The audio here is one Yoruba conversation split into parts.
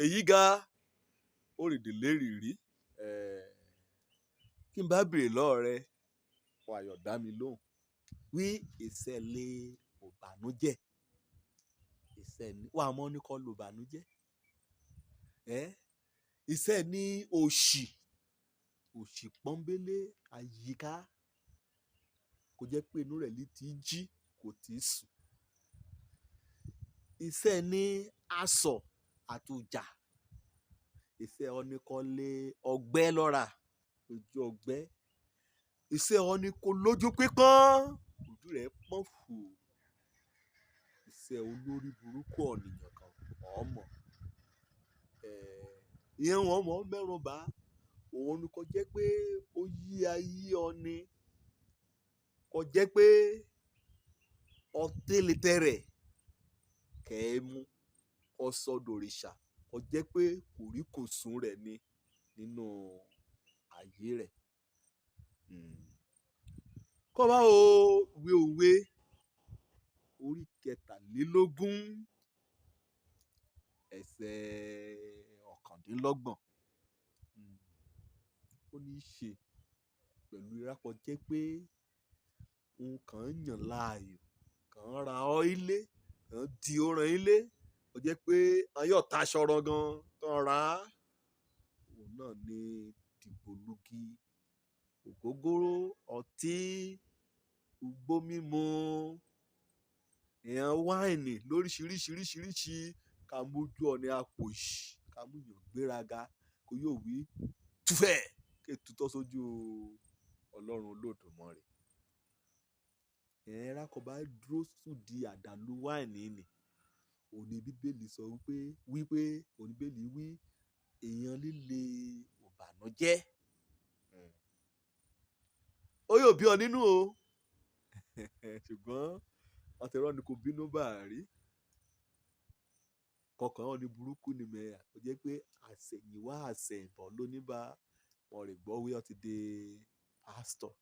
Èyí ga ó rèdè lérìírí. Kí n bá béèrè lọ́wọ́ rẹ, wà yọ̀ dá mi lóhùn. Wí ìṣẹ̀lẹ̀ òbànújẹ́. Ìṣẹ̀lẹ̀ wà mọ́ ní kọ́ ló bànújẹ́. Ìṣẹ̀ ní òṣì, òṣì pọ́nńbélé àyíká. Kò jẹ́ pé inú rẹ̀ lè ti jí, kò tíì sùn. Ìṣẹ̀ ní asọ̀ àtùjà. Ìṣẹ̀ ọní kọ́ lé ọgbẹ́ lọ́ra, ojú ọgbẹ́. Ìṣẹ̀ ọní kò lójú pípọ́n, ojú rẹ̀ pọ́n fù. Ìṣẹ̀ olórí burúkú ọ̀nìyàn kan ọmọ. Ìyẹn wọn mọ̀ mẹ́rùn bá. Òun ni kò jẹ́ pé ó yí ayé ọni. Kò jẹ́ pé ọtí lè tẹ̀rẹ̀ kẹ́ ẹ mú, kó sọ́dọ̀ òrìṣà. Kò jẹ́ pé kòríkòsùn rẹ̀ ni nínú ayé rẹ̀. Kọ́ bá o wé òwe orí 23 ẹsẹ̀ 29. Ó ní í ṣe pẹ̀lú ìrápọ̀ jẹ́ pé òun kàn ń yàn láàyò, kàn ń ra ọ́ ilé, kàn ń di ọ̀ràn ilé. Ó jẹ́ pé ayọ̀ ta aṣọ gan kàn rà á. Òun náà ni dìgbòlugi, ògógóró, ọtí, ugbó mímu, ìyẹn wáìnì lóríṣiríṣiríṣiríṣi. Ká mójú ọ̀nì àpòṣì, ká mú yàn gbéraga, kó yóò wí túfẹ̀ kí tutọ́ sójú Ọlọ́run Olódùmarè. Ẹ̀rá kò bá dúró sùn di àdàlú wáìnì ni. Òní bíbélì sọ wípé òní bíbélì wí èèyàn líle òbànújẹ́. Ó yóò bí ọ nínú o. Ṣùgbọ́n àtẹ̀rọ̀ ni kò bínú bá a rí. Kọ̀ọ̀kan ọ̀ ní burúkú ni mẹ́à. Ó jẹ́ pé àsẹ̀yìnwá àsẹ̀yìnbọ̀ ló ní bá wọn rè gbọ́ wí ó ti di pásítọ̀.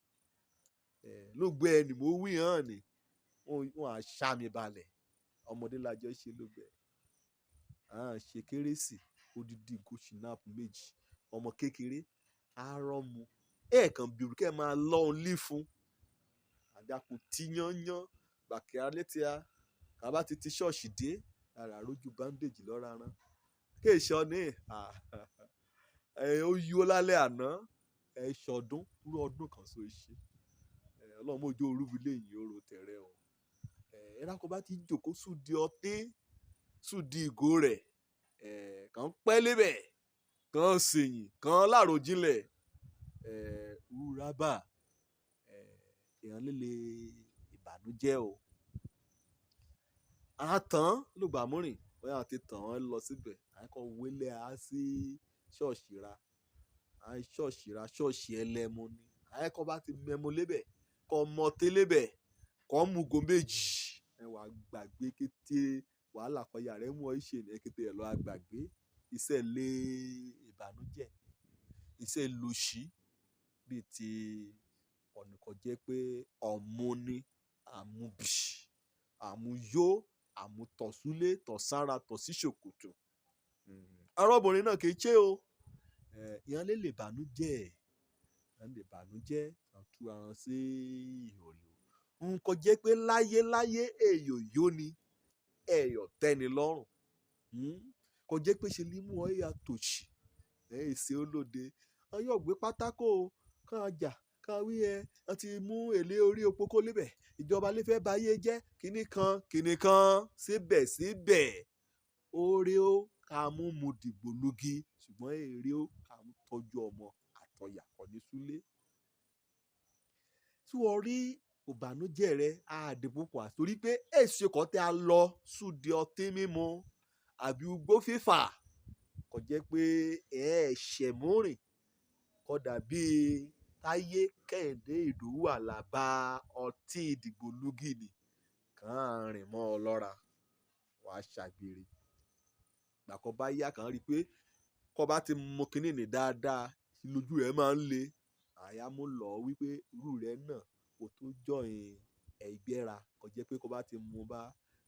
Ló gbé ẹni mo wí hàn ni. Wọ́n á ṣá mi balẹ̀. Ọmọdé la jọ ṣe ló gbẹ. À ń ṣe kérésì, odidi ìgò ṣìnáàpù méjì. Ọmọ kékeré, á rọ́mú. Ẹ̀ẹ̀kan bìrù kí ẹ máa lọ́ òun lí fún. Àdàkùn tí yányán, gbàkẹ́ alẹ́ tí a, ká bá ti ti ṣọ́ọ̀ṣì dé, ara rójú bandage lọ́ra rán. Kì í ṣọ ní, ó yó lálẹ́ àná, ẹ ṣọdún, rú ọdún kan so ṣe. Ọlọ́run mójú orúbi léyìn oró tẹ̀rẹ o. Ẹ̀rá kò bá ti jókòó sùn di ọtí, sùn di ìgò rẹ̀, kàn pẹ́ lébẹ̀, kàn sèyìn, kàn láròjinlẹ̀. Wúrà bá, èèyàn líle ìbànújẹ́ o. A tán ló gbà múrìn, bóyá a ti tàn án lọ síbẹ̀. A kọ́ wọlé a sí ṣọ́ọ̀ṣì ra. A ṣọ́ọ̀ṣì ra, ṣọ́ọ̀ṣì ẹlẹ́mu ni. A kọ́ bá ti mẹ́mu lébẹ̀, kọ́ mọtí lébẹ̀, kọ́ mú go méjì. Ẹ wá gbàgbé kété wàhálà kan ya rẹ mú ọ ṣe ní kété ẹ lọ a gbàgbé. Iṣẹ́ lé ìbànújẹ́, iṣẹ́ lòṣì bíi ti ọ̀nì kan jẹ́ pé ọ̀mù ni, àmúbì, àmúyó, àmútọ̀súlé, tọ̀sára, tọ̀síṣòkòtò. Arábìnrin náà kì í ṣe o. Ìyẹn lè lè bànújẹ́, ìyẹn lè bànújẹ́, kàn tú ara sí ìhòòhò. Nǹkan jẹ́ pé láyé láyé èèyàn yó ni, èèyàn tẹ́ni lọ́rùn. Kò jẹ́ pé ṣe ní mú ọ ya tòṣì, ẹ̀ ṣe olóde. Wọ́n yóò gbé pátákó kàn jà, kàn wí ẹ, wọ́n ti mú èlé orí epo kó lébẹ̀. Ìjọba lè fẹ́ bá ayé jẹ́, kíní kan, kíní kan, síbẹ̀síbẹ̀. Oore ó ká mú mu dìgbòlugi, ṣùgbọ́n èrè ó ká mú tọ́jú ọmọ àtọ̀yà kọ́ ní súlé. Tí wọ́n rí òbànújẹ́ rẹ, á di púpọ̀ torí pé èsì kọ́ tí a lọ sùn di ọtí mímu àbí ugbó fífà. Kò jẹ́ pé ẹ̀ṣẹ̀ múrìn kò dàbí Táyé Kẹ́hìndé Ìdòwú Àlàbá ọtí dìgbòlugi ni. Kàn rìn mọ́ ọ lọ́ra, wàá ṣàgbèrè. Ìgbà kan bá yá kàn rí pé kó bá ti mu kíní ní dáadáa, lójú rẹ máa ń le. Àyà mú lọ wípé irú rẹ náà kò tó join ẹgbẹ́ ra. Kò jẹ́ pé kó bá ti mu bá,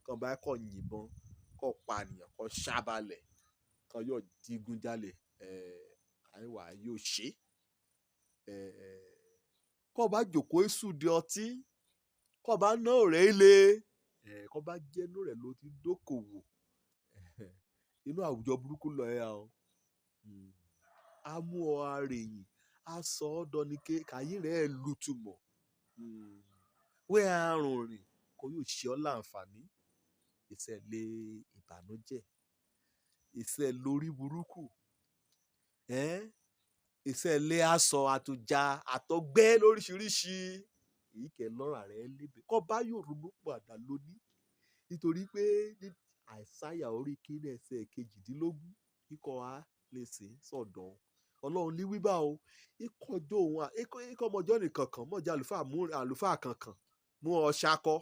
kàn bá kọ̀ yìnbọn, Kọ́ pànìyàn, kọ́ ṣábalẹ̀, kọ́ yóò digunjalè, àìwá yóò ṣe. Kọ́ bá jòkó èsù di ọtí, kọ́ bá ná ọ̀rẹ́ ilé, kọ́ bá jẹ́nu rẹ̀ ló ti dókòwò. Inú àwùjọ burúkú lọ ẹ o. Á mú ọ arèyìn, á sọ ọ́ dọnike, kàyí rẹ̀ lùtùmọ̀. Wẹ́ àrùn rìn kò yóò ṣe ọ́ láǹfààní. Ìṣẹ̀lẹ̀ ìbànújẹ́, ìṣẹ̀lẹ̀ orí burúkú, ìṣẹ̀lẹ̀ aṣọ àtòjà àtọgbẹ́ lóríṣiríṣi. Èyí kẹ́ lọ́ra rẹ̀ lébe. Kọ́ bá yóò ronú padà lóní. Nítorí pé ní Àìsáyà orí kìíní ẹsẹ̀ 18 kíkọ́ a lè sìn sọ̀dọ̀. Ọlọ́run ní wíbá o. Ikọ̀ ọjọ́ òun à, ikọ̀ ọmọjọ́ nìkan kan, mọ̀jẹ̀ àlùfáà mú àlùfáà kankan mú ọ ṣakọ.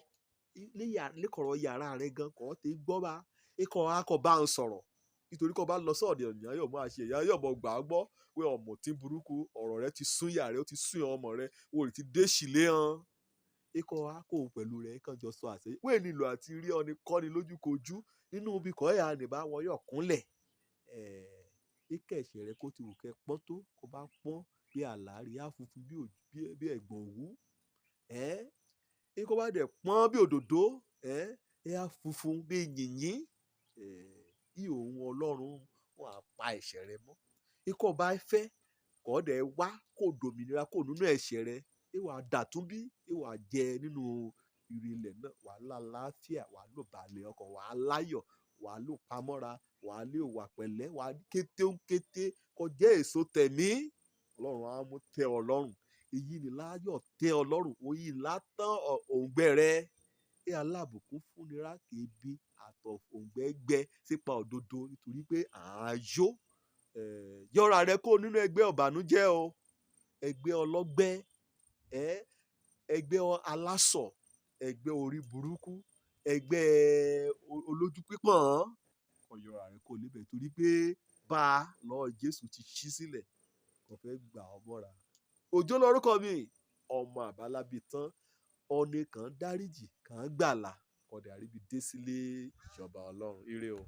Lékọ̀rọ̀ yàrá rẹ̀ gan kọ́ ti gbọ́ bá. Ikọ̀ akọ bá ń sọ̀rọ̀. Nítorí kó bá lọ sọ́ọ̀dẹ̀ ènìyàn yóò máa ṣe, ìyá yóò mọ̀ gbà á gbọ́ pé ọmọ tí burúkú ọ̀rọ̀ rẹ ti sún ìyá rẹ, ó ti sún ọmọ rẹ, o ò ti dé sílé hàn. Ikọ̀ akọ pẹ̀lú rẹ̀ kàn jọ sọ àṣẹ. Wé nílò àti rí ọni kọ́ni lójúkojú nínú ibi kọ́ ìyá nìbá wọn yóò kúnlẹ̀. Ikẹ̀ ẹ̀ṣẹ̀ rẹ kó ti wù kẹ́ pọ́n tó, kó bá pọ́n bí àlàárí á funfun bí ẹ̀gbọ̀n òwú. Ikọ̀ bá dẹ̀ pọ́n bí òdòdó, ẹ á funfun bí yìnyín. Bí òun Ọlọ́run wọ́n á pa ẹ̀ṣẹ̀ rẹ mọ́. Ikọ̀ bá fẹ́ kọ́ dẹ̀ wá kó dòmìnira kó nínú ẹ̀ṣẹ̀ rẹ, ìwà dàtúnbí, ìwà jẹ nínú ìrìnlẹ̀ náà, wà lálàáfíà, wà ló balẹ̀ ọkàn, wà láyọ̀, wà ló pamọ́ra, wà lè wà pẹ̀lẹ́, wà kété ń kété kó jẹ́ èso tẹ̀mí. Ọlọ́run á mú tẹ́ ọ lọ́rùn. Èyí ni láyọ̀ tẹ́ ọ lọ́rùn, òyì látàn òǹgbẹ rẹ. Ẹ alábùkún fúnni rá ebi àtọ̀ òǹgbẹ gbẹ sípa òdodo nítorí pé à ń yó. Yọra rẹ kó nínú ẹgbẹ́ ọ̀bànújẹ́ o, ẹgbẹ́ ọlọ́gbẹ́, ẹgbẹ́ alásọ̀, ẹgbẹ́ orí burúkú, ẹgbẹ́ olójú pípọ̀n. Kó yọra rẹ kó níbẹ̀ torí pé bá lọ́wọ́ Jésù ti ṣí sílẹ̀, kò fẹ́ gbà ọ́ mọ́ra. Òjó lorúkọ mi, ọmọ àbálábí tán, ọ̀nì kan dáríjì kan gbàlà, kọ̀dẹ̀ àríbi dé sílé ìjọba Ọlọ́run. Ire o.